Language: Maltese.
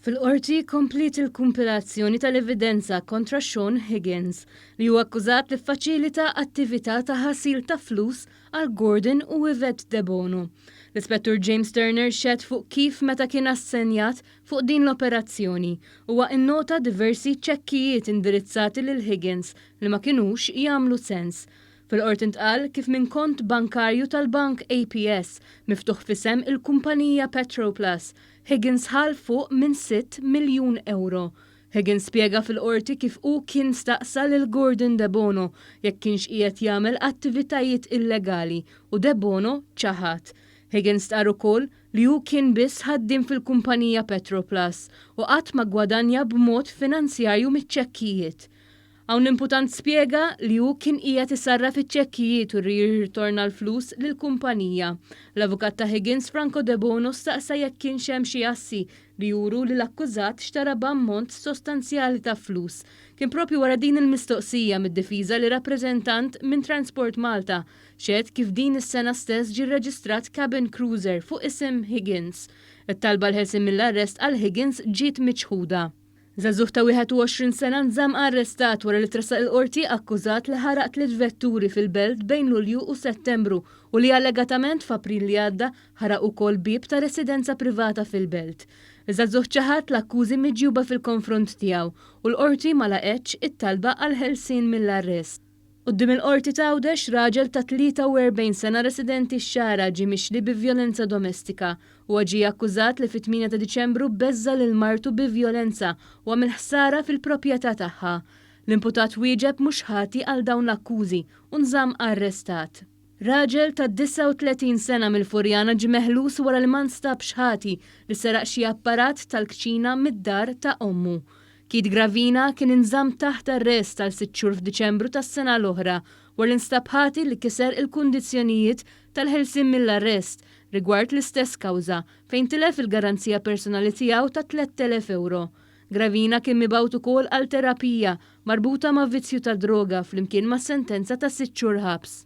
Fil-Qorti kompliet il-kumpilazzjoni tal-evidenza kontra Sean Higgins, li huwa akkużat li ffaċilita attività ta' ħasil ta' flus għal Gordon u Yvette Debono. L-Ispettur James Turner xehed fuq kif meta kien assenjat fuq din l-operazzjoni, huwa innota diversi ċekkijiet indirizzati lil Higgins li ma kinux jagħmlu sens. Fil-Qorti ntqal kif minn kont bankarju tal-Bank APS, miftuħ f'isem il-kumpanija Petroplus, Higgins ħa 'l fuq minn 6 miljun ewro. Higgins spjega fil-Qorti kif hu kien staqsa lil Gordon Debono jekk kienx qiegħed jagħmel attivitajiet illegali u Debono ċaħad. Higgins stqarr ukoll li hu kien biss ħaddiem fil-kumpanija Petroplus u qatt ma ggwadanja b'mod finanzjarju miċ-ċekkijiet. Hawn l-imputant spjega li hu kien qiegħed isarraf iċ-ċekkijiet u jirritorna l-flus lill-kumpanija. L-avukat ta' Higgins, Franco Debono staqsa jekk kienx hemm xi assi li juru li l-akkużat xtara b'ammont sostanzjali ta' flus. Kien propju wara din il-mistoqsija mid-difiża li rappreżentant minn Transport Malta xehed kif din is-sena stess ġie rreġistrat cabin cruiser fuq isem Higgins. It-talba għall-ħelsien mill-arrest għal Higgins ġiet miċħuda. Żagħżugħ ta' 21 sena nżamm arrestat wara li tressaq il-Qorti akkużat li ħaraq tliet vetturi fil-Belt bejn Lulju u Settembru u li allegatament f'April li għadda ħaraq ukoll bieb ta' residenza privata fil-Belt. Iż-żagħżugħ ċaħad l-akkużi miġjuba fil-konfront tiegħu u l-Qorti ma laqgħetx it-talba għall-ħelsien mill-arrest. Quddiem il-Qorti t'Għawdex, raġel ta' 43 sena residenti x-Xagħra ġie mixli bi vjolenza domestika. Huwa ġie akkużat li fit-8 ta' Diċembru beżża' lil martu bi vjolenza u għamel ħsara fil-proprjetà tagħha. L-imputat wieġeb mhux ħati għal dawn l-akkużi u nżamm arrestat. Raġel ta' 39 sena mill-Furjana ġie meħlus wara li ma nstabx ħati li seraq xi apparat tal-kċina mid-dar ta' ommu. Keith Gravina kien inżamm taħt arrest għal sitt xhur f'Diċembru tas-sena l-oħra wara li nstab ħati li kiser il-kundizzjonijiet tal-ħelsien mill-arrest rigward l-istess kawża fejn tilef il-garanzija personali tiegħu ta' 3,000 ewro. Gravina kien mibgħut ukoll għal terapija marbuta ma' vizzju tad-droga flimkien ma' sentenza ta' sitt xhur ħabs.